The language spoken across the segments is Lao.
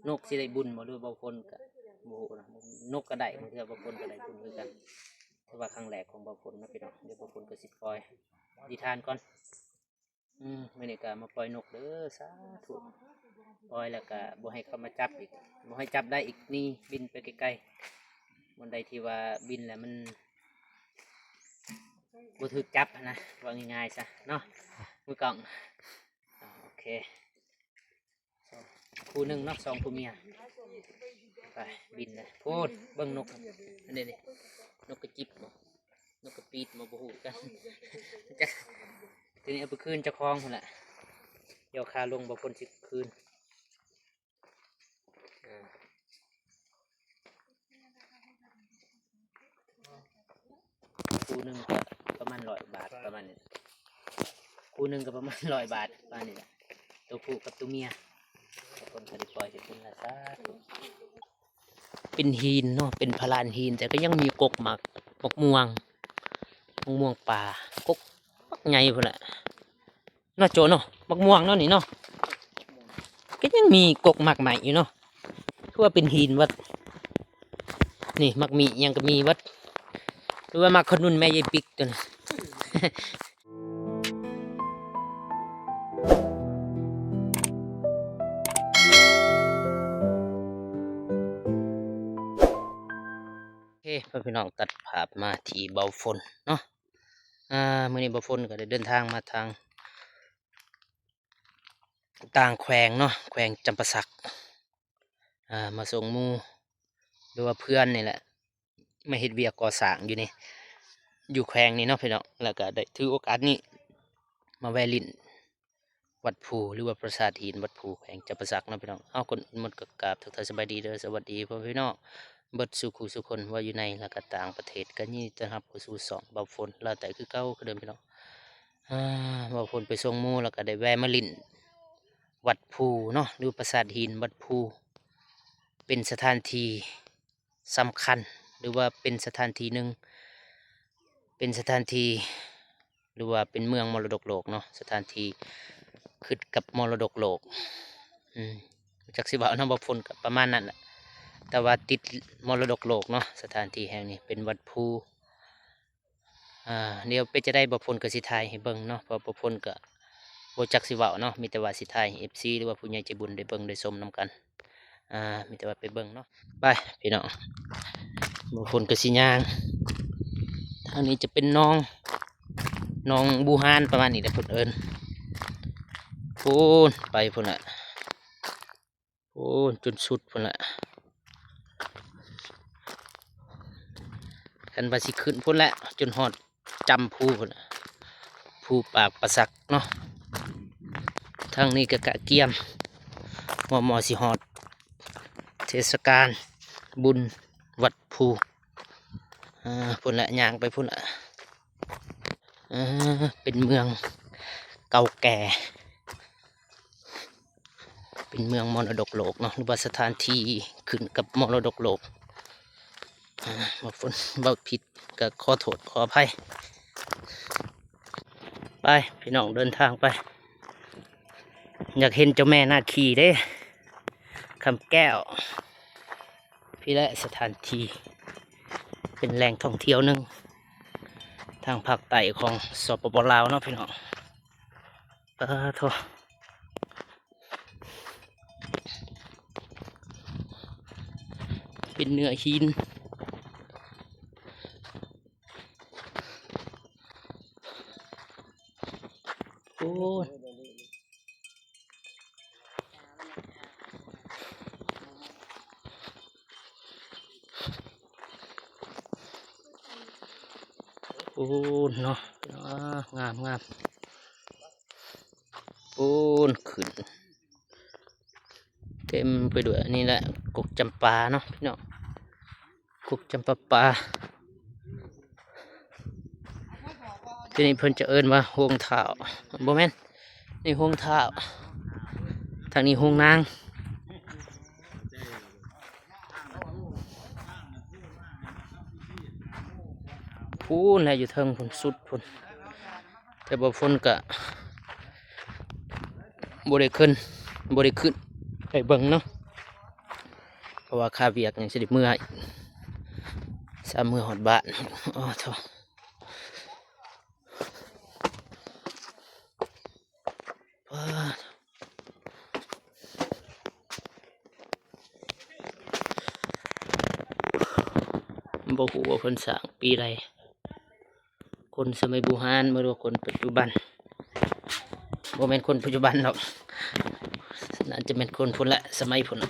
ນົກຊິໄດ້ບຸນບໍ່ ຫຼືວ່າບ່າວຝົນກະບໍ່ຮູ້ນະ. ນົກກະໄດ້ ບາງເທື່ອບ່າວຝົນກະໄດ້ບຸນຄືກັນ. ແຕ່ວ່າຄັ້ງແລກຂອງບ່າວຝົນເນາະພີ່ນ້ອງ. ດຽວບ່າວຝົນກະຊິປ່ອຍອະທິຖານກ່ອນ. ອືມ ມື້ນີ້ກະມາປ່ອຍນົກເດີ ສາທຸ. ປ່ອຍແລ້ວກະບໍ່ໃຫ້ເຂົາມາຈັບອີກ ບໍ່ໃຫ້ຈັບໄດ້ອີກ ໜີ ບິນໄປໄກໆ. ບ່ອນໃດທີ່ວ່າບິນແລ້ວມັນບໍ່ຖືກຈັບຫັ້ນນະ ເວົ້າງ່າຍໆຊະເນາະ ມືກ້ອງ. ອາ ໂອເຄ ຄູ່ໜຶ່ງເນາະ ສອງຜົວເມຍ. ໄປ ບິນເລີຍ. ໂພດ ເບິ່ງນົກ ອັນນີ້ນີ້ ນົກກະຈິບບໍ ນົກກະປີດບໍ ບໍ່ຮູ້ຄືກັນ. ຈະ ໂຕນີ້ເອົາໄປຄືນເຈົ້າຂອງພຸ້ນລະ. ດຽວຄ່າລົງບ່າວຝົນຊິຄືນ. ອາ ຄູ່ໜຶ່ງກະປະມານຮ້ອຍບາດ ປະມານນີ້. ຄູ່ໜຶ່ງກະປະມານຮ້ອຍບາດ ປະມານນີ້ແຫຼະ ໂຕຜູ້ກັບໂຕເມຍ. ຄົນກະໄດ້ປ່ອຍໃຫ້ເພິ່ນລະ ສາທຸ. ເປັນຫີນເນາະ ເປັນພະລານຫີນ ແຕ່ກະຍັງມີກົກໝາກ ໝາກມ່ວງ ໝາກມ່ວງປ່າ ກົກບັກໃຫຍ່ພຸ້ນແຫຼະ. ເນາະໂຈເນາະ ໝາກມ່ວງເນາະນີ້ເນາະ ກະຍັງມີກົກໝາກໄມ້ຢູ່ເນາະ. ຄືວ່າເປັນຫີນເບິດ ນີ້ໝາກມີຫຍັງກະມີເບິດ ຫຼືວ່າໝາກຂະໜຸນແມ່ຍາຍປິກໂຕນີ້. ໂອເຄ ພາພີ່ນ້ອງຕັດພາບມາທີ່ບ່າວຝົນເນາະ. ອາ ມື້ນີ້ບ່າວຝົນກະໄດ້ເດີນທາງມາທາງ ຕ່າງແຂວງເນາະ ແຂວງຈຳປາສັກ ອາ ມາສົ່ງໝູ່ ຫຼືວ່າເພື່ອນນີ້ແຫຼະ ມາເຮັດວຽກກໍ່ສ້າງຢູ່ນີ້ ຢູ່ແຂວງນີ້ເນາະພີ່ນ້ອງ. ແລ້ວກະໄດ້ຖືໂອກາດນີ້ມາແວ່ຫຼິ້ນວັດພູ ຫຼືວ່າປາສາດຫີນວັດພູ ແຂວງຈຳປາສັກເນາະພີ່ນ້ອງ. ເອົາ ກ່ອນອື່ນໝົດກະກາບທັກທາຍສະບາຍດີເດີ ສະຫວັດດີພໍ່ແມ່ພີ່ນ້ອງເບິດສູ່ຄູ່ສູ່ຄົນ ວ່າຢູ່ໃນ ແລະກະຕ່າງປະເທດ. ກະຍິນດີຕ້ອນຮັບເຂົ້າສູ່ຊ່ອງບ່າວຝົນລາວໃຕ້ຄືເກົ່າຄືເດີມພີ່ນ້ອງ. ອາ ບ່າວຝົນໄປສົ່ງໝູ່ ແລ້ວກະໄດ້ແວ່ມາຫຼິ້ນວັດພູເນາະ ຫຼືປາສາດຫີນວັດພູ ເປັນສະຖານທີ່ສຳຄັນ ຫຼືວ່າເປັນສະຖານທີ່ໜຶ່ງ ເປັນສະຖານທີ່ ຫຼືວ່າເປັນເມືອງມໍລະດົກໂລກເນາະ ສະຖານທີ່ຂຶ້ນກັບມໍລະດົກໂລກ. ອືມ ບໍ່ຈັກຊິເວົ້ານຳບ່າວຝົນກະປະມານນັ້ນແຫຼະ ແຕ່ວ່າຕິດມໍລະດົກໂລກເນາະ ສະຖານທີ່ແຫ່ງນີ້ເປັນວັດພູ. ອາ ດຽວເປັນຈັ່ງໃດບ່າວຝົນກະຊິຖ່າຍໃຫ້ເບິ່ງເນາະ ເພາະບ່າວຝົນກະບໍ່ຈັກຊິເວົ້າເນາະ ມີແຕ່ວ່າຊິຖ່າຍໃຫ້ເອັຟຊີ ຫຼືວ່າຜູ້ໃຫຍ່ໃຈບຸນໄດ້ເບິ່ງໄດ້ຊົມນຳກັນ. ອາ ມີແຕ່ວ່າໄປເບິ່ງເນາະ ໄປພີ່ນ້ອງ. ບ່າວຝົນກະຊິຍ່າງ ທາງນີ້ຈະເປັນໜອງ ໜອງບູຮານປະມານນີ້ແຫຼະເພິ່ນເອີ້ນ. ພຸ້ນ ໄປພຸ້ນແຫຼະ. ໂອ້ ຈົນສຸດພຸ້ນແຫຼະ ຄັນວ່າຊິຂຶ້ນພຸ້ນແຫຼະ ຈົນຮອດຈຳພູພຸ້ນແຫຼະ ພູປາກປາສັກເນາະ. ທາງນີ້ກະກະກຽມ ມໍ່ໆຊິຮອດເທດສະການບຸນວັດພູ. ອາ ພຸ້ນແຫຼະ ຍ່າງໄປພຸ້ນແຫຼະ. ເອີ ເປັນເມືອງເກົ່າແກ່ ເປັນເມືອງມໍລະດົກໂລກເນາະ ຫຼືວ່າສະຖານທີ່ຂຶ້ນກັບມໍລະດົກໂລກ. ອາ ເວົ້າຜິດກະຂໍໂທດຂໍອະໄພ. ໄປພີ່ນ້ອງ ເດີນທາງໄປ. ຢາກເຫັນເຈົ້າແມ່ນາຄີເດ້ ຄຳແກ້ວ. ພີ້ແຫຼະສະຖານທີ່ເປັນແຫຼ່ງທ່ອງທ່ຽວໜຶ່ງທາງພາກໃຕ້ຂອງ ສປປ ລາວເນາະພີ່ນ້ອງ. ປາໂທ້ ເປັນເນື້ອຫີນ. ໂອ້ຍ ໂອ້ເນາະ ອາ ງາມໆ. ໂອ້ ຂຶ້ນເຕັມໄປດ້ວຍ ອັນນີ້ແຫຼະ ກົກຈຳປາເນາະພີ່ນ້ອງ. ກົກຈຳປາປ່າ ທີ່ນີ້ເພິ່ນຈະເອີ້ນວ່າໂຮງທ້າວ ບໍ່ແມ່ນ ນີ້ໂຮງທ້າວ ທາງນີ້ໂຮງນາງ. ພຸ້ນແຫຼະ ຢູ່ເທິງພຸ້ນ ສຸດພຸ້ນ. ແຕ່ວ່າຝົນກະບໍ່ໄດ້ຂຶ້ນ ບໍ່ໄດ້ຂຶ້ນໄປເບິ່ງເນາະ. ະວ່າຄາວຽກຍັງຊິໄດ້ເມືອອີກ ສາມມື້ຮອດບ້ານ. ໂອ້ໂທ້ ປາດ ບໍ່ຮູ້ວ່າເພິ່ນສ້າງປີໃດ. ຄົນສະໄໝບູຮານ ບໍ່ຮູ້ວ່າຄົນປັດຈຸບັນ. ບໍ່ແມ່ນຄົນປັດຈຸບັນດອກ ໜ້າຈະແມ່ນຄົນພຸ້ນລະ ສະໄໝພຸ້ນລະ.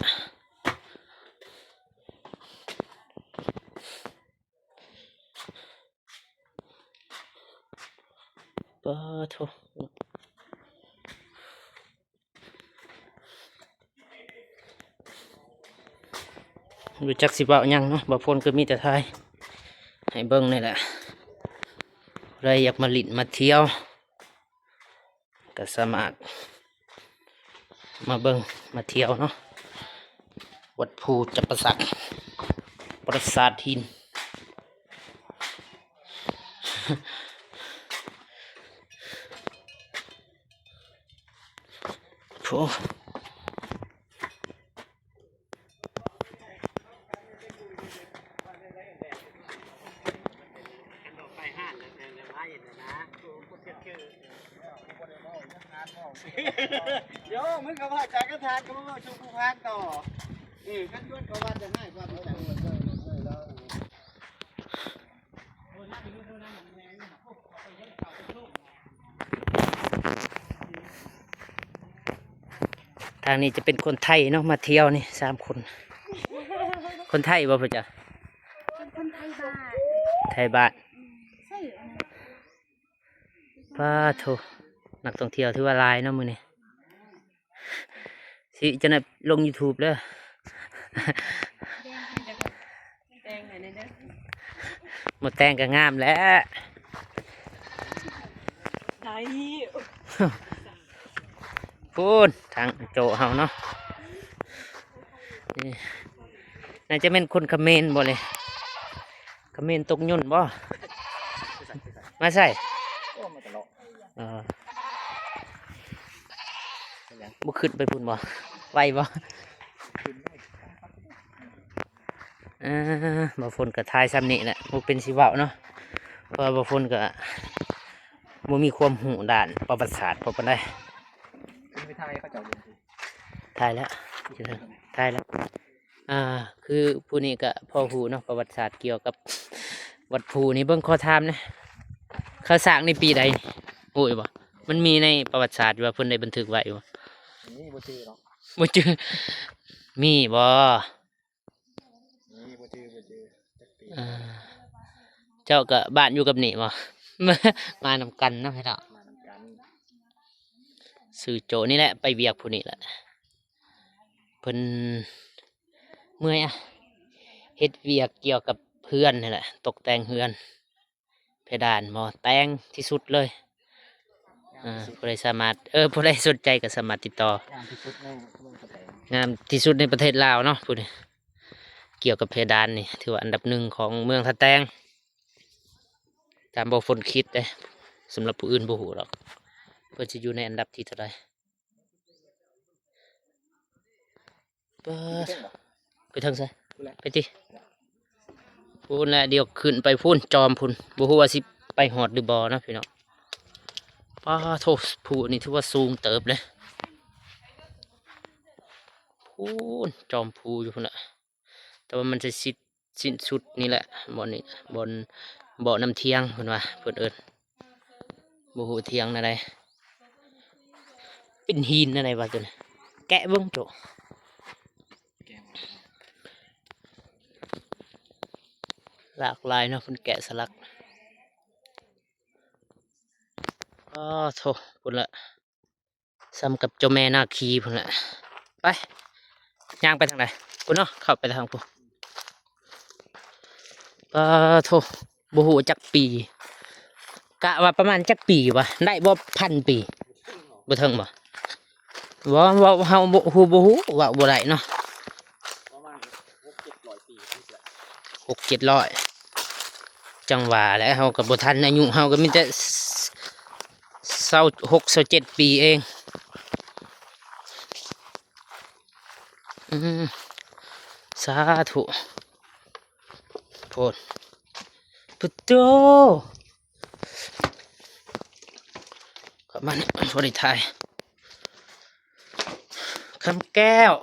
ປາໂທ້ ບໍ່ຈັກຊິເວົ້າຫຍັງເນາະ ບ່າວຝົນກໍມີແຕ່ຖ່າຍໃຫ້ເບິ່ງນີ້ແຫຼະ. ຜູ້ໃດຢາກມາຫຼິ້ນມາທ່ຽວ ກໍສາມາດມາເບິ່ງມາທ່ຽວເນາະ ວັດພູຈຳປາສັກ ປາສາດຫີນ. ໂອ້ ໂຍ ມຶງກໍເວົ້າຈາກະທານ ກໍມາເວົ້າສູ່ຜູ້ພານຕໍ່. ເອີ ຄັນຊວນເຂົາວ່າຈະໃຫ້ຄວາມຮູ້ຈັກ. ທາງນີ້ຈະເປັນຄົນໄທເນາະ ມາທ່ຽວນີ້ສາມຄົນ. ຄົນໄທບໍ່ພະເຈົ້າ? ເປັນຄົນໄທບ້ານ. ໄທບ້ານ. ອືມ ປາໂທ້ ນັກທ່ອງທ່ຽວຖືວ່າຫຼາຍເນາະມື້ນີ້. ຊິຈະໄດ້ລົງ YouTube ເດີ. ແຕ່ງໃຫ້ແດ່ເດີ. ບໍ່ແຕ່ງກໍງາມແຫຼະ. ໄດ້. ພຸ້ນ ທາງໂຈເຮົາເນາະ. ນີ້ ໜ້າຈະແມ່ນຄົນຂະເໝນບໍ່ນີ້? ຂະເໝນຕົກຍົນບໍ່? ມາໃສ? ເອີ ບໍ່ຂຶ້ນໄປພຸ້ນບໍ່? ໄຫວບໍ່? ເອີ ບ່າວຝົນກໍຖ່າຍຊ່ຳນີ້ແຫຼະ ບໍ່ເປັນຊິເວົ້າເນາະ ເພາະວ່າບ່າວຝົນກໍບໍ່ມີຄວາມຮູ້ດ້ານປະຫວັດສາດພໍປານໃດ. ຂຶ້ນໄປຖ່າຍເຂົາເຈົ້າຢູ່. ຖ່າຍແລ້ວ ຖ່າຍແລ້ວ. ອ່າ ຄືຜູ້ນີ້ກໍພໍຮູ້ເນາະ ປະຫວັດສາດກ່ຽວກັບວັດພູນີ້. ເບິ່ງ ຂໍຖາມແດ່ ເຂົາສ້າງໃນປີໃດ ຮູ້ຢູ່ບໍ່? ມັນມີໃນປະຫວັດສາດຢູ່ວ່າ ເພິ່ນໄດ້ບັນທຶກໄວ້ຢູ່ບໍ່? ນີ້ບໍ່ຈື່ເນາະ ບໍ່ຈື່. ມີບໍ່? ນີ້ບໍ່ຈື່ ບໍ່ຈື່ ຈັກປີ. ອ່າ ເຈົ້າກໍບ້ານຢູ່ກັບນີ້ບໍ່? ມານຳກັນເນາະພີ່ນ້ອງ ມານຳກັນ. ຊື່ໂຈນີ້ແຫຼະ ໄປວຽກຜູ້ນີ້ແຫຼະ. ເພິ່ນເມື່ອຍອະ ເຮັດວຽກກ່ຽວກັບເຮືອນນີ້ແຫຼະ ຕົກແຕ່ງເຮືອນ ເພດານບໍ່ ແຕ່ງທີ່ສຸດເລີຍ. ງາມທີ່ສຸດ ເອີ ຜູ້ໃດສາມາດ ເອີ ຜູ້ໃດສົນໃຈກໍສາມາດຕິດຕໍ່. ງາມທີ່ສຸດໃນເມືອງສະແຕງ ງາມທີ່ສຸດໃນປະເທດລາວເນາະ ຜູ້ນີ້ ກ່ຽວກັບເພດານນີ້ ຖືວ່າອັນດັບໜຶ່ງຂອງເມືອງສະແຕງ ຕາມບ່າວຝົນຄິດເດ້. ສຳລັບຜູ້ອື່ນບໍ່ຮູ້ດອກ ເພິ່ນຊິຢູ່ໃນອັນດັບທີເທົ່າໃດ. ປາດ ໄປເທິງໃສ? ໄປຕິ ພຸ້ນແຫຼະ ດຽວຂຶ້ນໄປພຸ້ນ ຈອມພຸ້ນ ບໍ່ຮູ້ວ່າຊິໄປຮອດຫຼືບໍ່ເນາະພີ່ນ້ອງ. ປາໂທ້ ພູນີ້ຖືວ່າສູງເຕີບເດ້ ພຸ້ນ ຈອມພູຢູ່ພຸ້ນແຫຼະ ແຕ່ວ່າມັນຈະສິ້ນ ສິ້ນສຸດນີ້ແຫຼະ ບ່ອນນີ້ ບ່ອນ ບໍ່ນ້ຳທຽງເພິ່ນວ່າ ເພິ່ນເອີ້ນ ບໍ່ຮູ້ທຽງແນວໃດ. ເປັນຫີນແນວໃດວະໂຕນີ້? ແກະເບິ່ງໂຕ ຫຼາກຫຼາຍເນາະ ເພິ່ນແກະສະຫຼັກ. ອ້າໂທ້ ພຸ້ນລະ ສ່ຳກັບເຈົ້າແມ່ນາຄີພຸ້ນແຫຼະ. ໄປ ຍ່າງໄປທາງໃດ? ພຸ້ນເນາະ ເຂົ້າໄປທາງພຸ້ນ. ປາໂທ້ ບໍ່ຮູ້ຈັກປີ ກະວ່າປະມານຈັກປີວະ? ໄດ້ບໍ່ ພັນປີ? ບໍ່ເຖິງບໍ່? ບໍ່ ເວົ້າ ເຮົາບໍ່ຮູ້ ບໍ່ຮູ້ ເວົ້າບໍ່ໄດ້ເນາະ. ປະມານຫົກເຈັດຮ້ອຍປີ ຫົກເຈັດຮ້ອຍ ຈັ່ງວ່າແຫຼະ ເຮົາກໍບໍ່ທັນ ອາຍຸເຮົາກໍມີແຕ່ຊາວຫົກ ຊາວເຈັດປີເອງ. ອືມ ສາທຸ ໂພດ ປະໂຕ ເຂົ້າມານີ້ ບໍ່ໄດ້ຖ່າຍ ຄຳແກ້ວ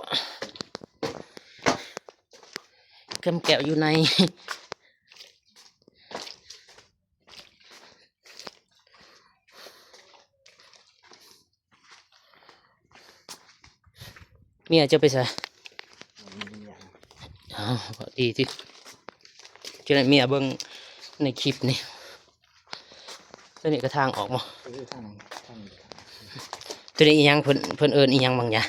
ຄຳແກ້ວຢູ່ໃນ ເມຍເຈົ້າໄປໃສ? ອ້າວ ດີຕິ ຈະໄດ້ເມຍເບິ່ງໃນຄລິບນີ້. ຕົວນີ້ກະທາງອອກບໍ່? ເອີ ທາງ ທາງ ຕົວນີ້ອີ່ຫຍັງ? ເພິ່ນ ເພິ່ນເອີ້ນອີ່ຫຍັງບາງຢ່າງ?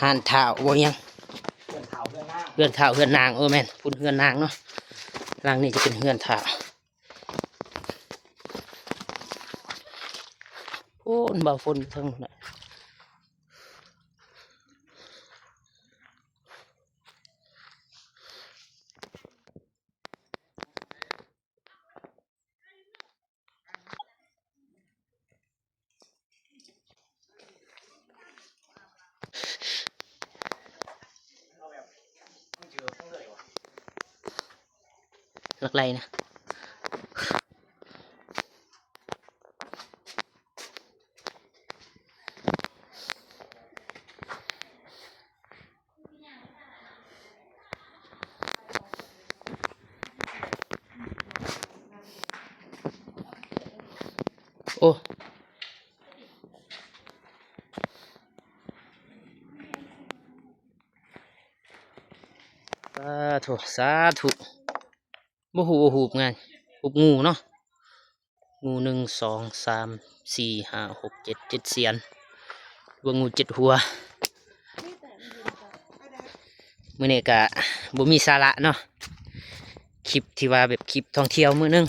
ຮ້ານທ້າວບໍ່ຫຍັງ? ເຮືອນທ້າວເຮືອນນາງ ເຮືອນທ້າວເຮືອນນາງ. ເອີ ແມ່ນ ພຸ້ນເຮືອນນາງເນາະ ຫຼັງນີ້ຈະເປັນເຮືອນທ້າວ. ໂອ້ ບ່າວຝົນຢູ່ເທິງພຸ້ນນະ. ຫຼັກໄຫຼນະ. ໂອ້ ສາທຸ ສາທຸ. ບໍ່ຮູ້ວ່າຮູບຫຍັງ ຮູບງູເນາະ ງູ ໜຶ່ງ ສອງ ສາມ ສີ່ ຫ້າ ຫົກ ເຈັດ ເຈັດສຽນ ຫຼືວ່າງູເຈັດຫົວ. ມື້ນີ້ກະບໍ່ມີສາລະເນາະ ຄລິບທີ່ວ່າແບບຄລິບທ່ອງທ່ຽວມື້ໜຶ່ງ.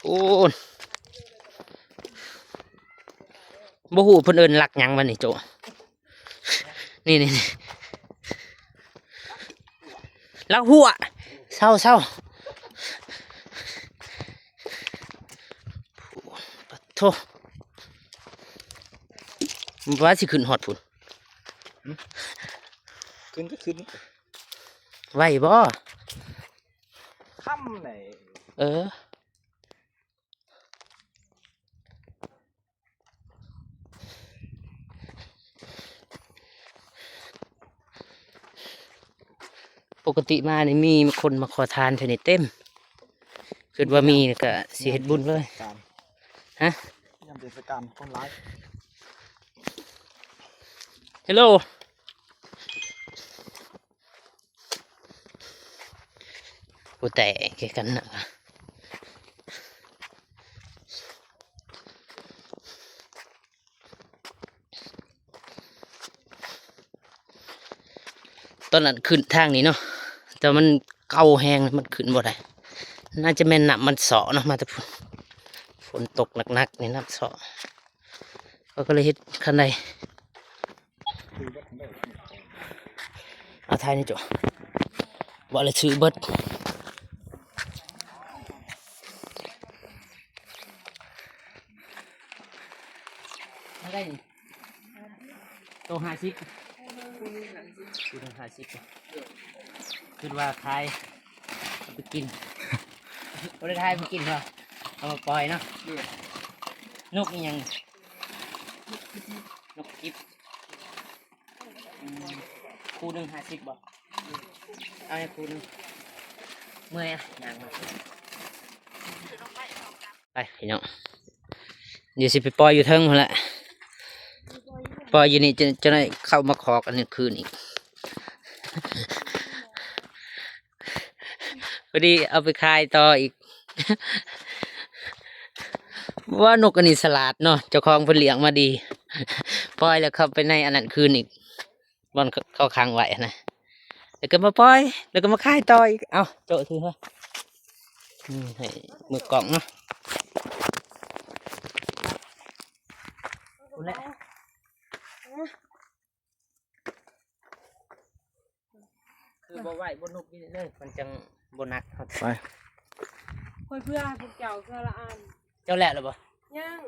ໂອ້ ບໍ່ຮູ້ເພິ່ນເອີ້ນຫຼັກຫຍັງວະນີ້ໂຈ. ນີ້ ນີ້ ນີ້ ຫຼັກຫົວ. ເຊົາ ເຊົາ ປະໂທ ວ່າຊິຂຶ້ນຮອດພຸ້ນ. ຂຶ້ນກໍຂຶ້ນ ໄຫວບໍ່? ຄ່ຳແຫຼະ ເອີ. ປົກກະຕິມານີ້ມີຄົນມາຂໍທານແຖວນີ້ເຕັມ ຄິດວ່າມີກະຊິເຮັດບຸນເລີຍ. ການ ຮະ? ຍາມເທດສະການຄົນຫຼາຍ. ເຮລໂລ. ບໍ່ແຕກຄືກັນນະ. ຕອນນັ້ນຂຶ້ນທາງນີ້ເນາະ ແຕ່ວ່າມັນເກົ່າແຮງ ມັນຂຶ້ນບໍ່ໄດ້. ໜ້າຈະແມ່ນນ້ຳມັນເຊາະເນາະ ມາແຕ່ພຸ້ນ ຝົນຕົກໜັກໆນີ້ ນ້ຳເຊາະ. ເຂົາກໍເລີຍເຮັດຄັນໄດ. ເອົາຖ່າຍນີ້ໂຈ ບໍ່ລະຊື່ເບິດ. ເທົ່າໃດນີ້? ໂຕຫ້າສິບ ໂຕຫ້າສິບ ຄິດວ່າຂາຍ ເອົາໄປກິນ ບໍ່ໄດ້ຂາຍໄປກິນເນາະ ເອົາມາປ່ອຍເນາະ. ນົກອີ່ຫຍັງ? ນົກກິບ ອືມ ຄູ່ໜຶ່ງຫ້າສິບບໍ່? ເອົາໃຫ້ຄູ່ໜຶ່ງ ເມື່ອຍ ຍ່າງມາ. ໄປພີ່ນ້ອງ ດຽວຊິໄປປ່ອຍຢູ່ເທິງພຸ້ນແຫຼະ ປ່ອຍຢູ່ນີ້ຈະ ຈະໄດ້ເຂົ້າມາຄອກອັນນີ້ຄືນອີກ ພໍດີເອົາໄປຂາຍຕໍ່ອີກ. ວ່ານົກອັນນີ້ສະຫຼາດເນາະ ເຈົ້າຂອງເພິ່ນລ້ຽງມາດີ ປ່ອຍແລ້ວເຂົ້າໄປໃນອັນນັ້ນຄືນອີກ ບ່ອນເຂົາຂັງໄວ້ຫັ້ນນະ ແລ້ວກໍມາປ່ອຍ ແລ້ວກໍມາຂາຍຕໍ່ອີກ. ເອົາ ໂຈະຖືເຮີ້ຍ ອືມ ໃຫ້ມືກ້ອງເນາະ ພຸ້ນແຫຼະ. ຄືບໍ່ໄຫວ ບໍ່ນຸບຢູ່ນີ້ເລີຍ ມັນຈັ່ງບໍ່ໜັກເຮົາ. ໄປ ຂ້ອຍເພື່ອໃຫ້ພວກເຈົ້າເທື່ອລະອັນ. ເຈົ້າແລ້ວລະບໍ່? ຍັງ.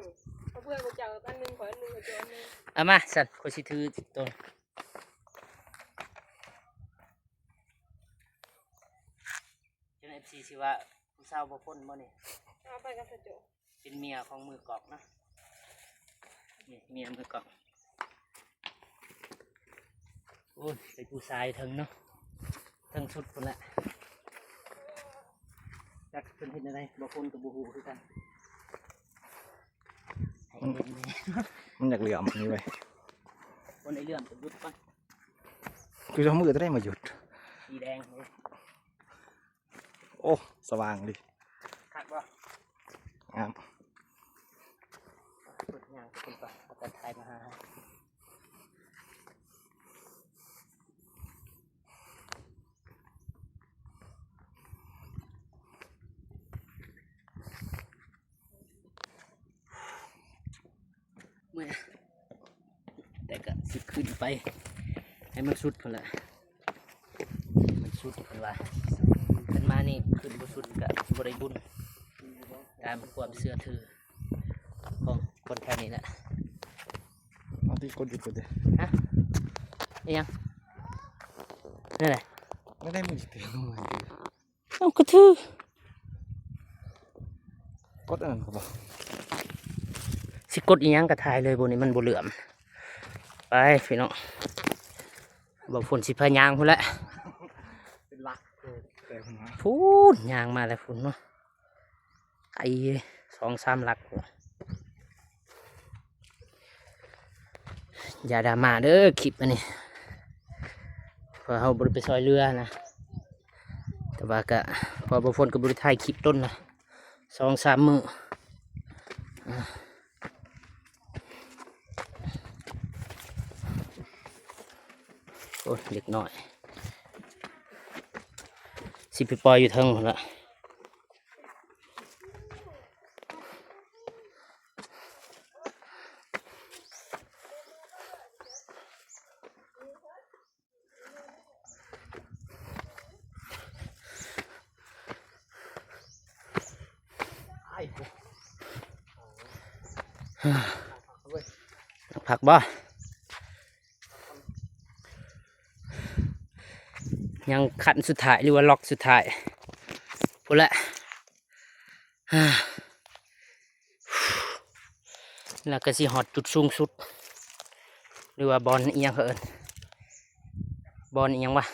ເພື່ອເຈົ້າອັນໜຶ່ງ ຂ້ອຍອັນໜຶ່ງ ເຈົ້າອັນໜຶ່ງ. ເອົາມາຊັ້ນ ຂ້ອຍຊິຖືໂຕ. ເຈົ້າ ເອັຟຊີ ຊິວ່າຜູ້ສາວບໍ່ພົ້ນບໍ່ນີ້? ເອົາໄປກັບສະໂຈ ເປັນເມຍຂອງມືກອກນະ. ນີ້ເມຍມືກອກ. ໂອ້ຍ ໄປປູຊາຍເທິງເນາະ ເທິງສຸດພຸ້ນແຫຼະ. ຈັກເພິ່ນເຮັດແນວໃດ ບໍ່ຄົນກໍບໍ່ຮູ້ຄືກັນ. ມັນ ມັນຢາກເຫຼື້ອມນີ້ເວີຍ. ຄົນໄດ້ເຫຼື້ອມກໍຢຸດກ່ອນ. ຄືສອງມື້ຕົວໃດມາຢຸດ ສີແດງເລີຍ. ໂອ້ ສະຫວ່າງດີ ຄັກບໍ່? ງາມ. ເປີດຍ່າງຂຶ້ນໄປ ເອົາແຕ່ຖ່າຍມາຫາ. ເມື່ອຍ ແຕ່ກະຊິຂຶ້ນໄປໃຫ້ມັນສຸດພຸ້ນລະ ມັນສຸດເພິ່ນວ່າ. ຂຶ້ນມານີ້ຂຶ້ນບໍ່ສຸດກະບໍ່ໄດ້ບຸນ ຕາມຄວາມເຊື່ອຖືຂອງຄົນແຖວນີ້ແຫຼະ. ເອົາຕິ ກົດຢຸດກ່ອນເດ. ຮະ? ອີຫຍັງ? ແນວໃດ? ແນວໃດ ມຶງຊິເຕີມລົງມາ? ເອົາກະຖື ກົດອັນນັ້ນກໍບໍ່ ຊິກົດອີຫຍັງກະຖ່າຍເລີຍ ບໍ່ນີ້ມັນບໍ່ເຫຼື້ອມ. ໄປພີ່ນ້ອງ ບໍ່ຝົນຊິພາຍ່າງພຸ້ນແຫຼະ ເປັນຫຼັກ ເອີ ແຕ່ພຸ້ນນະ ພຸ້ນຍ່າງມາແລ້ວພຸ້ນເນາະ ໄກສອງສາມຫຼັກ. ຢ່າດຣາມາເດີຄລິບອັນນີ້ ເພາະເຮົາບໍ່ໄດ້ໄປຊ່ອຍເຫຼືອນະ ແຕ່ວ່າກະ ເພາະບໍ່ຝົນກໍບໍ່ໄດ້ຖ່າຍຄລິບດົນລະ ສອງສາມມື້. ໂອ້ຍ ເດັກນ້ອຍ ຊິໄປປ່ອຍຢູ່ເທິງພຸ້ນລະ. ພັກບໍ່? ຍັງຂັ້ນສຸດທ້າຍ ຫຼືວ່າລັອກສຸດທ້າຍພຸ້ນແຫຼະ. ແລ້ວກໍຊິຮອດຈຸດສູງສຸດ ຫຼືວ່າບ່ອນອີ່ຫຍັງເຂົາເອີ້ນ ບ່ອນອີ່ຫຍັງວະ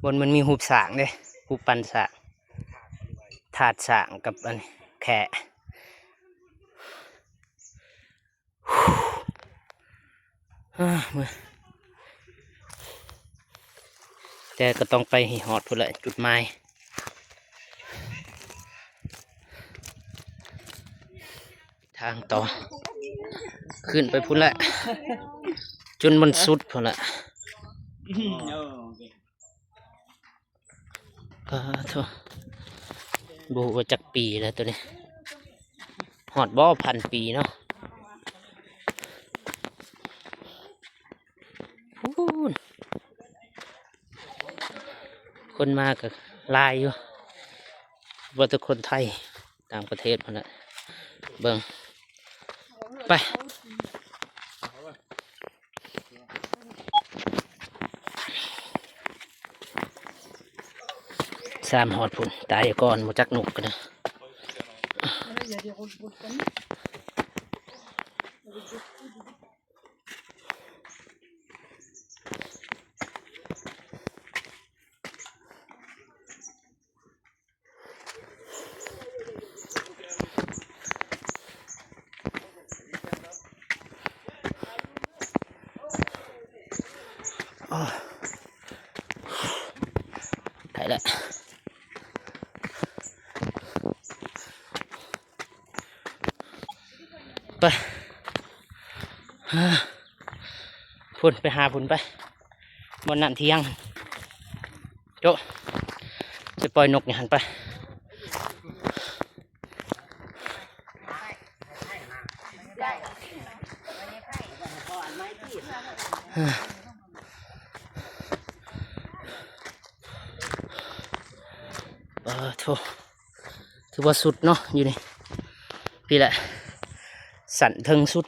ບ່ອນມັນມີຮູບຊ້າງເດ້ ຮູບປັ້ນຊ້າງ ທາດຊ້າງກັບອັນແຄະ. ເມື່ອຍ ແຕ່ກໍຕ້ອງໄປໃຫ້ຮອດພຸ້ນແຫຼະ ຈຸດໝາຍ ທາງຕໍ່ ຂຶ້ນໄປພຸ້ນແຫຼະ ຈົນມັນສຸດພຸ້ນແຫຼະ. ປາໂທ້ ບໍ່ຮູ້ວ່າຈັກປີແລ້ວໂຕນີ້ ຮອດບໍ່ພັນປີເນາະ. ພຸ້ນ ຄົນມາກໍຫຼາຍຢູ່ ວ່າແຕ່ຄົນໄທ ຕ່າງປະເທດພຸ້ນນະ ເບິ່ງ ໄປ ສາມຮອດພຸ້ນ ຕາຍກ່ອນ ບໍ່ຈັກນົກກັນເດີ. ໄດ້ແລ້ວ ໄປ ພຸ້ນ ໄປຫາພຸ້ນໄປ ບ່ອນນັ້ນທີ່ຍັງ ໂຈະ ໄປປ່ອຍນົກຢູ່ຫັ້ນໄປ. ປາໂທ້ ຖືວ່າສຸດເນາະ ຢູ່ນີ້ ພີ້ແຫຼະ ຊັ້ນເທິງສຸດ.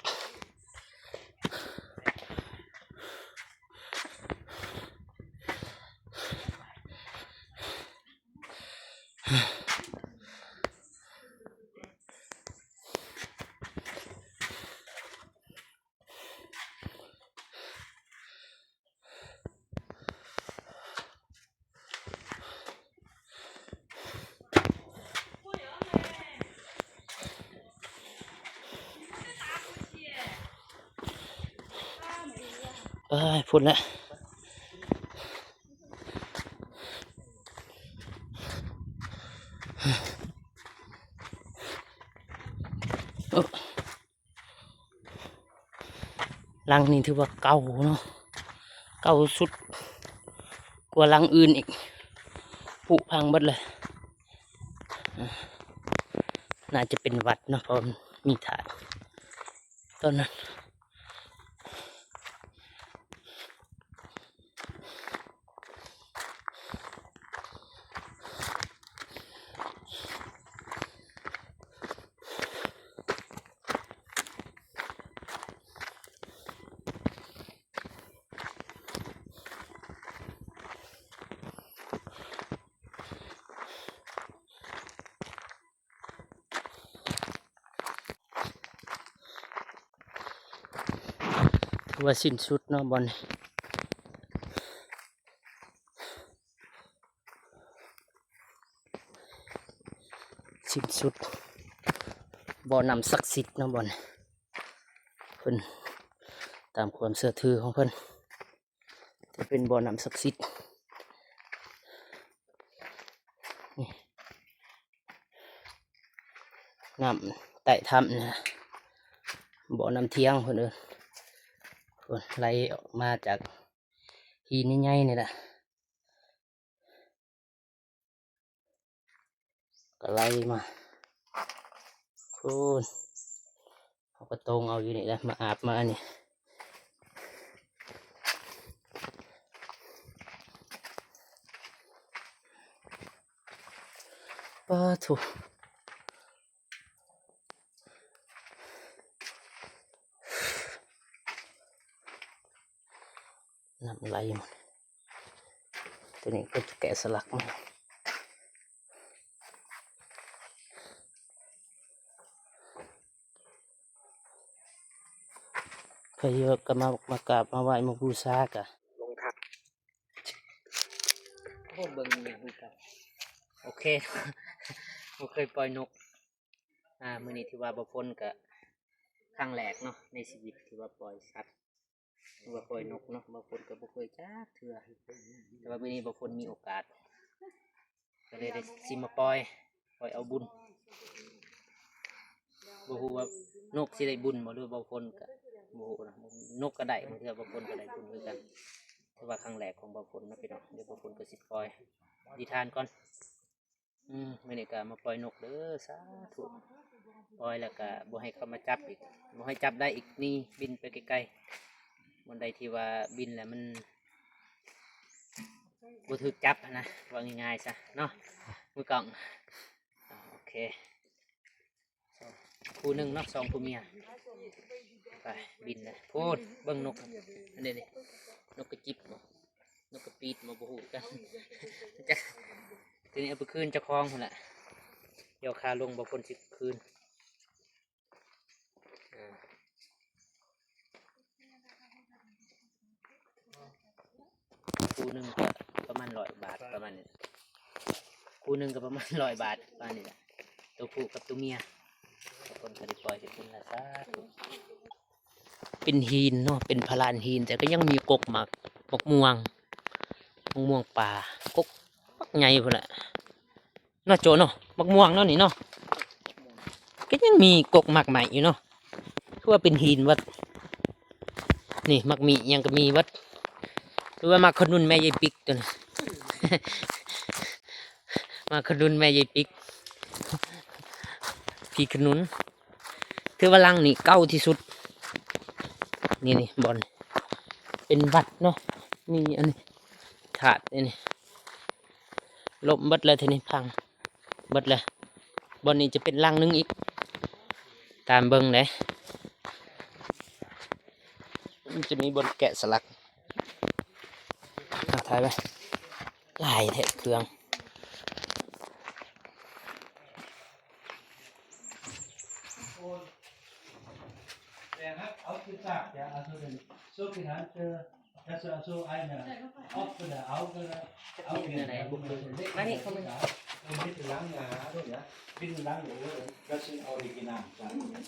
ເອີຍ ພຸ້ນແຫຼະ ໂອ້. ຫຼັງນີ້ຖືວ່າເກົ່າເນາະ ເກົ່າສຸດກວ່າຫຼັງອື່ນອີກ ຜຸພັງເບິດເລີຍ. ໜ້າຈະເປັນວັດເນາະ ເພາະມີທາດຕອນນັ້ນ. ຖືວ່າສິ້ນສຸດເນາະ ບ່ອນນີ້ ສິ້ນສຸດ ບໍ່ນ້ຳສັກສິດເນາະ ບ່ອນນີ້ ເພິ່ນ ຕາມຄວາມເຊື່ອຖືຂອງເພິ່ນ ຈະເປັນບໍ່ນ້ຳສັກສິດ ນີ້ ນ້ຳໃຕ້ຖ້ຳນີ້ ບໍ່ນ້ຳທຽງເພິ່ນເອີ້ນ ເພິ່ນໄຫຼອອກມາຈາກຫີນໃຫຍ່ໆນີ້ແຫຼະ. ກໍໄຫຼມາພຸ້ນ ເຮົາກໍຕົງເອົາຢູ່ນີ້ແຫຼະ ມາອາບມາອັນນີ້ ປາໂທ້ ນ້ຳໄຫຼໝົດ ໂຕນີ້ກໍຈະແກະສະຫຼັກມາ ໃຜເອີກກໍມາ ມາກາບມາໄຫວ້ມາບູຊາກະລົງທັບ. ໂອ້ ເບິ່ງຫຍັງຄືເກົ່າ ໂອເຄ ບໍ່ເຄີຍປ່ອຍນົກ ອ່າ ມື້ນີ້ຖືວ່າບ່າວຝົນກະຄັ້ງແລກເນາະ ໃນຊີວິດທີ່ວ່າປ່ອຍສັດ ຫຼືວ່າປ່ອຍນົກເນາະ ບ່າວຝົນກໍບໍ່ເຄີຍຈັກເທື່ອ ແຕ່ວ່າມື້ນີ້ບ່າວຝົນມີໂອກາດ ກໍເລີຍໄດ້ຊິມາປ່ອຍ ປ່ອຍເອົາບຸນ ບໍ່ຮູ້ວ່ານົກຊິໄດ້ບຸນບໍ່ ຫຼືວ່າບ່າວຝົນກໍບໍ່ຮູ້ນະ ນົກກໍໄດ້ ບາງເທື່ອບ່າວຝົນກໍໄດ້ບຸນຄືກັນ ແຕ່ວ່າຄັ້ງແລກຂອງບ່າວຝົນນະພີ່ນ້ອງ ດຽວບ່າວຝົນກໍຊິປ່ອຍ ອະທິຖານກ່ອນ. ອືມ ມື້ນີ້ກໍມາປ່ອຍນົກເດີ ສາທຸ ປ່ອຍແລ້ວກໍບໍ່ໃຫ້ເຂົາມາຈັບອີກ ບໍ່ໃຫ້ຈັບໄດ້ອີກ ໜີ ບິນໄປໄກໆ ບ່ອນໃດທີ່ວ່າບິນແລ້ວມັນບໍ່ຖືກຈັບນະ ເວົ້າງ່າຍໆຊະເນາະ ມືກ້ອງ ໂອເຄ. ຄູ່ໜຶ່ງເນາະ ສອງຜົວເມຍ ໄປບິນແລ້ວ ພຸ້ນ ເບິ່ງນົກ ອັນນີ້ນີ້ ນົກກະຈິບບໍ ນົກກະປີດບໍ ບໍ່ຮູ້ຄືກັນ ຈັກ ທີນີ້ເອົາໄປຄືນເຈົ້າຂອງພຸ້ນແຫຼະ ດຽວຄ່າລົງບ່າວຝົນຊິຄືນ ອ່າ. ຄູ່ໜຶ່ງກໍປະມານຮ້ອຍບາດ ປະມານນີ້ ຄູ່ໜຶ່ງກໍປະມານຮ້ອຍບາດ ປະມານນີ້ແຫຼະ ໂຕຜູ້ກັບໂຕເມຍ ທຸກຄົນກໍໄດ້ປ່ອຍໃຫ້ເພິ່ນລະ ສາທຸ. ເປັນຫີນເນາະ ເປັນພະລານຫີນ ແຕ່ກໍຍັງມີກົກໝາກ ໝາກມ່ວງ ໝາກມ່ວງປ່າ ກົກບັກໃຫຍ່ພຸ້ນແຫຼະ. ເນາະໂຈເນາະ ໝາກມ່ວງເນາະນີ້ເນາະ ກໍຍັງມີກົກໝາກໄມ້ຢູ່ເນາະ ຄືວ່າເປັນຫີນເບິດ ນີ້ໝາກມີຫຍັງກໍມີເບິດ ຫຼືວ່າໝາກຂະໜຸນແມ່ຍາຍປິກໂຕນີ້ ໝາກຂະໜຸນແມ່ຍາຍປິກ ຜີຂະໜຸນ ຖືວ່າຫຼັງນີ້ເກົ່າທີ່ສຸດ ນີ້ໆ ບ່ອນເປັນວັດເນາະ ມີອັນນີ້ ທາດອັນນີ້ ລົ້ມເບິດແລ້ວ ທີນີ້ພັງເບິດແລ້ວ ບ່ອນນີ້ຈະເປັນຫຼັງໜຶ່ງອີກ ຕາມເບິ່ງເດ້ ມັນຈະມີບ່ອນແກະສະຫຼັກ. ອ່າ ຖ່າຍໄວ້ ຫຼາຍແທ້ເຄື່ອງ. Also, also eine offene Auge, Auge, mit Langnase, ja, mit Langnase, das sind Original, sagen wir.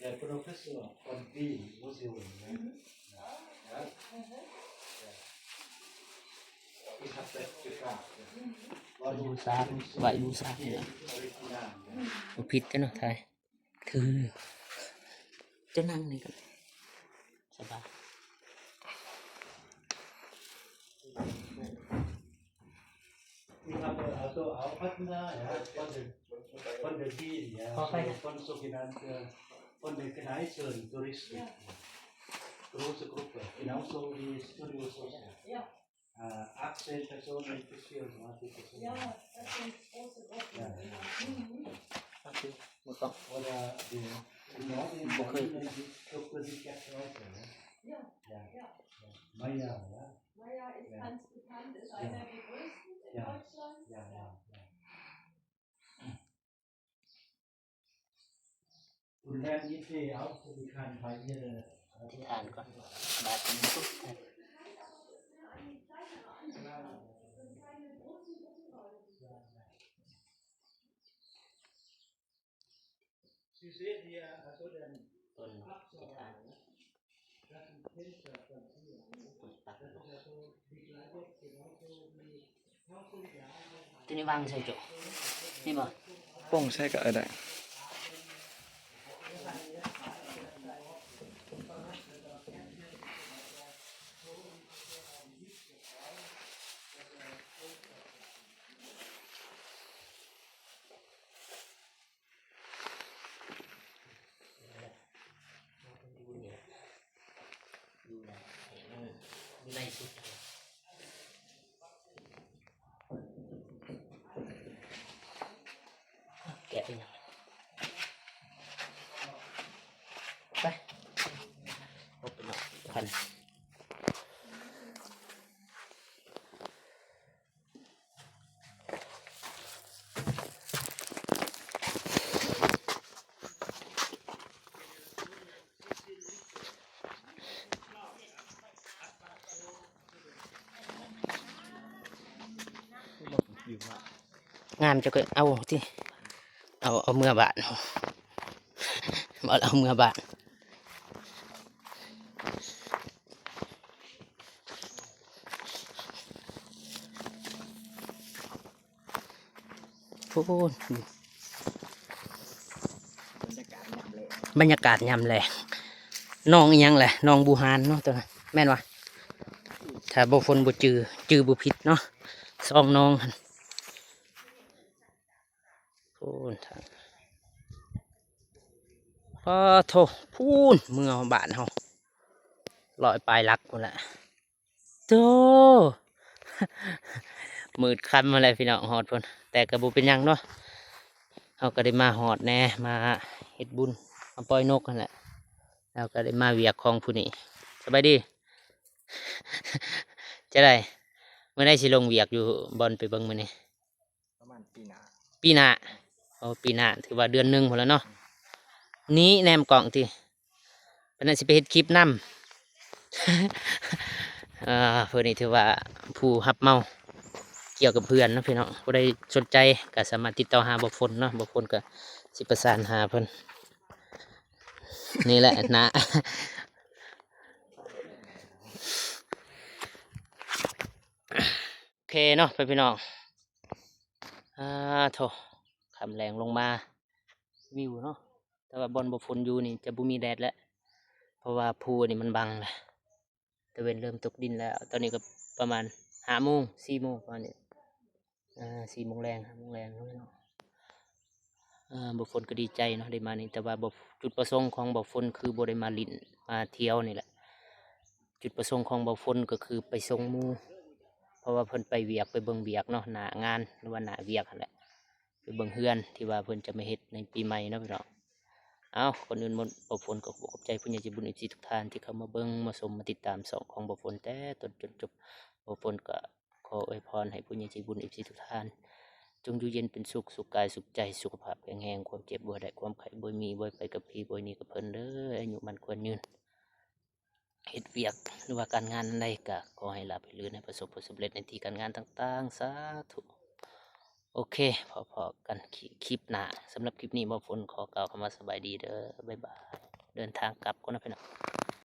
Der Professor von Wien, Museum, ne? Ja, ja. Ich hab das gefragt, ja. ໄຫວ້ບູຊາ ໄຫວ້ບູຊາ Original, ja. ບໍ່ຜິດເດ້ເນາະ ໄທ ຄື ເຈົ້ານັ່ງນີ້ກໍໄດ້ ສະບາຍ. Ich habe also auch Partner, ja, von der, von der Wien, ja, von sogenannte, von der Kneißl Touristik. Große Gruppe, genauso wie Studio Sosa. Ja. Äh, achtzehn Personen bis vierundzwanzig Personen. Ja, das sind große Gruppen. Ja, ja. Mhm. Oder der, im Norden, in Berlin, die Gruppe sieht ja Kreuzer, ne? Ja, ja. Meier, ja. Naja, ist ganz bekannt, ist einer der größten in Deutschland. Ja, ja, ja. Und Herrn Ife auch so bekannt, weil ihre ທິຖານກ່ອນ ບາດນີ້ສຸດ. ຕົ້ນທິຖານ ຕົ້ນປັກ ຕົວນີ້ວາງໃສ່ໂຈະ ນີ້ບໍ່? ປ່ອງໃສ່ກໍເອີ ໄດ້. ແກະໄປຫຍັງ? ໄປ ເອົາໄປເນາະ ພັນ. ງາມ ເຈົ້າກໍເອົາຕິ ເອົາ ເອົາເມືອບ້ານ ບໍ່ ເອົາເມືອບ້ານ. ພຸ້ນ ບັນຍາກາດຍາມແລງ ບັນຍາກາດຍາມແລງ ໜອງອີ່ຫຍັງແຫຼະ ໜອງບູຮານເນາະ ຕົວນັ້ນແມ່ນຫວາ? ຖ້າບໍ່ ຝົນບໍ່ຈື່ ຈື່ບໍ່ຜິດເນາະ ສອງໜອງຫັ້ນ. ພຸ້ນທາງ ປາໂທ້ ພຸ້ນ ເມືອບ້ານເຮົາ ຮ້ອຍປາຍຫຼັກພຸ້ນແຫຼະ. ໂທ້ ມືດຄ່ຳມາແລ້ວພີ່ນ້ອງ ຮອດພຸ້ນ ແຕ່ກໍບໍ່ເປັນຫຍັງເນາະ ເຮົາກໍໄດ້ມາຮອດແດ່ ມາເຮັດບຸນ ມາປ່ອຍນົກຫັ້ນແຫຼະ ແລ້ວກໍໄດ້ມາວຽກຂອງຜູ້ນີ້. ສະບາຍດີ ຈະໄດ້ ມື້ໃດຊິລົງວຽກຢູ່ບ່ອນໄປເບິ່ງມື້ນີ້? ປະມານປີໜ້າ ປີໜ້າ ໂອ້ ປີໜ້າ ຖືວ່າເດືອນໜຶ່ງພຸ້ນແຫຼະເນາະ. ນີ້ແນມກ້ອງຕິ ເພິ່ນອາດຊິໄປເຮັດຄລິບນຳ. ເອີ ເພິ່ນນີ້ຖືວ່າຜູ້ຮັບເໝົາກ່ຽວກັບເຮືອນເນາະພີ່ນ້ອງ ຜູ້ໃດສົນໃຈກໍສາມາດຕິດຕໍ່ຫາບ່າວຝົນເນາະ ບ່າວຝົນກໍຊິປະສານຫາເພິ່ນ. ນີ້ແຫຼະນະ ໂອເຄເນາະ ພີ່ນ້ອງ ອາໂທ້ ຄ່ຳແລງລົງມາ ວິວເນາະ ແຕ່ວ່າບ່ອນບ່າວຝົນຢູ່ນີ້ຈະບໍ່ມີແດດແລ້ວ ເພາະວ່າພູອັນນີ້ມັນບັງແລ້ວ ຕາເວັນເລີ່ມຕົກດິນແລ້ວ. ຕອນນີ້ກໍປະມານຫ້າໂມງ ສີ່ໂມງປະມານນີ້ ເອີ ສີ່ໂມງແລງ ຫ້າໂມງແລງເນາະ. ເອີ ບ່າວຝົນກໍດີໃຈເນາະ ໄດ້ມານີ້ ແຕ່ວ່າບໍ່ ຈຸດປະສົງຂອງບ່າວຝົນຄືບໍ່ໄດ້ມາຫຼິ້ນມາທ່ຽວນີ້ແຫຼະ. ຈຸດປະສົງຂອງບ່າວຝົນກໍຄືໄປສົ່ງໝູ່ ເພາະວ່າເພິ່ນໄປວຽກ ໄປເບິ່ງວຽກເນາະ ໜ້າງານ ຫຼືວ່າໜ້າວຽກຫັ້ນແຫຼະ ໄປເບິ່ງເຮືອນທີ່ວ່າເພິ່ນຈະມາເຮັດໃນປີໃໝ່ເນາະພີ່ນ້ອງ. ເອົ້າ ກ່ອນອື່ນໝົດ ບ່າວຝົນກໍຂໍຂອບໃຈຜູ້ໃຫຍ່ໃຈບຸນ ເອັຟຊີ ທຸກທ່ານທີ່ເຂົ້າມາເບິ່ງ ມາຊົມ ມາຕິດຕາມຊ່ອງຂອງບ່າວຝົນແຕ່ຕົ້ນຈົນຈົບ. ບ່າວຝົນກໍຂໍອວຍພອນໃຫ້ຜູ້ໃຫຍ່ໃຈບຸນ ເອັຟຊີ ທຸກທ່ານ ຈົ່ງຢູ່ເຢັນເປັນສຸກ ສຸກກາຍສຸກໃຈ ສຸຂະພາບແຂງແຮງ ຄວາມເຈັບບໍ່ໃຫ້ໄດ້ ຄວາມໄຂ້ບໍ່ໃຫ້ມີ ບໍ່ໃຫ້ໄປກັບຜີ ບໍ່ໃຫ້ໜີກັບເພິ່ນເດີ ອາຍຸໝັ້ນຂວັນຍືນ. ເຮັດວຽກ ຫຼືວ່າການງານອັນໃດກໍຂໍໃຫ້ລາບໃຫ້ລື່ນ ໃຫ້ປະສົບຜົນສຳເລັດໃນທີ່ການງານຕ່າງໆ ສາທຸ. ໂອເຄ ພໍ້ກັນຄລິບໜ້າ. ສຳລັບຄລິບນີ້ ບ່າວຝົນຂໍກ່າວຄຳວ່າສະບາຍດີເດີ ບາຍບາຍ. ເດີນທາງກັບກ່ອນເນາະພີ່ນ້ອງ.